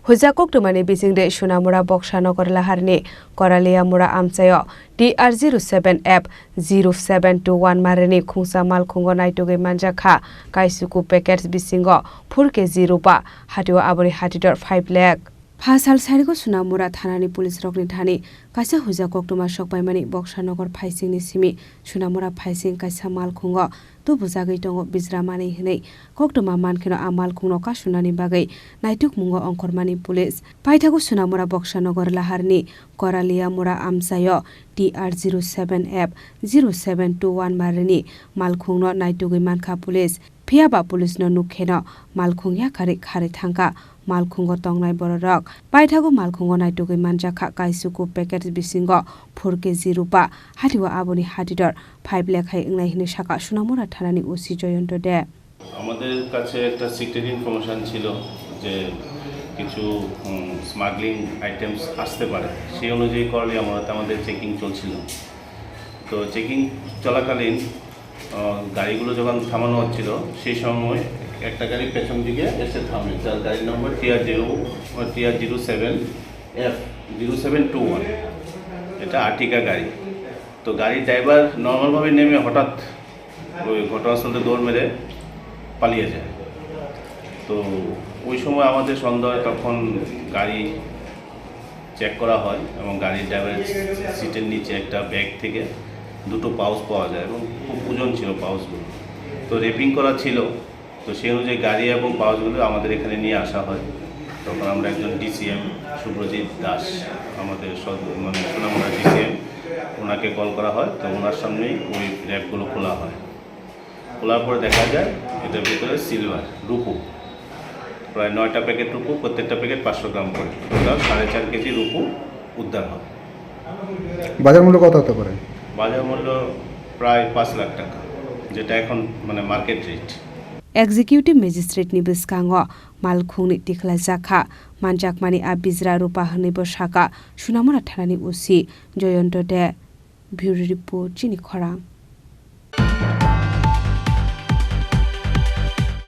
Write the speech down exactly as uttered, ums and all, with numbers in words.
Huja koktwmani bisingde Sunamura Boksa Nogor Laharni Koraliya Mura amchaio T R zero seven F zero seven two one marini khungsa malkhungo naitugwi manjakha kaisuku packets bisingo four K G rupa, hatio aboni hatidor five lakh. Pha sal sarigo Sunamura thanani police rokni thani kaisa huja koktwma sokpaimani Boksa Nogor phaisingni simi Sunamura phaising kaisa malkhungo tubujagwi tongo bijra manwi hwnwi koktwma mankheno a malkhungno kasunani bagwi naitukmungo ongkhormani police. Paithago Sunamura Boksa Nogor Laharni Koraliya Mura amchaio T R zero seven F zero seven two one marini malkhungno naitugwi mankha police. Phiyaba police no nukkheno malkhung yakarwi kharwi thangkha. Malkhungo tongnai bororok paithago malkhungo naitugwi manjakha kaisuku packet bisingo four K G rupa, hatio aboni hatidor five lakh hai wngnai hwnwi sakha Sunamura thanani O C Joyonto De. আমাদের কাছে একটা secret information ছিল যে কিছু smuggling items আসতে পারে। সেই অনুযায়ী করলে আমরা, আমাদের চেকিং চলছিল। তো চেকিং চলাকালীন আহ, গাড়িগুলো যখন থামানো হচ্ছিল, সেই সময় একটা গাড়ি পেছন দিকে এসে থামে, যার গাড়ির নম্বর T R zero, T R zero seven F zero seven two one। এটা আর্টিগা গাড়ি। তো গাড়ির ড্রাইভার নর্মালভাবে নেমে হঠাৎ ওই ঘটনাস্থল থেকে দৌড় মেরে পালিয়ে যায়। তো ওই সময় আমাদের সন্দেহ হয়, তখন গাড়ি চেক করা হয় এবং গাড়ির ড্রাইভারের সিটের নিচে একটা ব্যাগ থেকে দুটো পাউচ পাওয়া যায় এবং খুব ওজন ছিল পাউচগুলো। তো র্যাপিং করা ছিল, তো সেই অনুযায়ী গাড়ি এবং পাউচগুলো আমাদের এখানে নিয়ে আসা হয়। তখন আমরা একজন ডিসিএম সুব্রজিৎ দাস, আমাদের সদ-, মানে সুনামুড়া ডিসিএম, ওনাকে কল করা হয়। তো ওনার সামনেই ওই র্যাপগুলো খোলা হয়। খোলার পরে দেখা যায় এটার ভিতরে সিলভার, রূপো, প্রায় নয়টা প্যাকেট রূপো, প্রত্যেকটা প্যাকেট পাঁচশো গ্রাম করে, টোটাল সাড়ে চার কেজি রূপো উদ্ধার হয়। বাজার মূল্য কত হতে পারে? বাজার মূল্য প্রায় পাঁচ লাখ টাকা, যেটা এখন মানে market rate. Executive Magistrate ni bwskango malkhungni tikhlaijakha manjakmani a bijra rupa hwnwibo sakha Sunamura thanani O C Joyonto De. Bureau Report, Chini Khorang.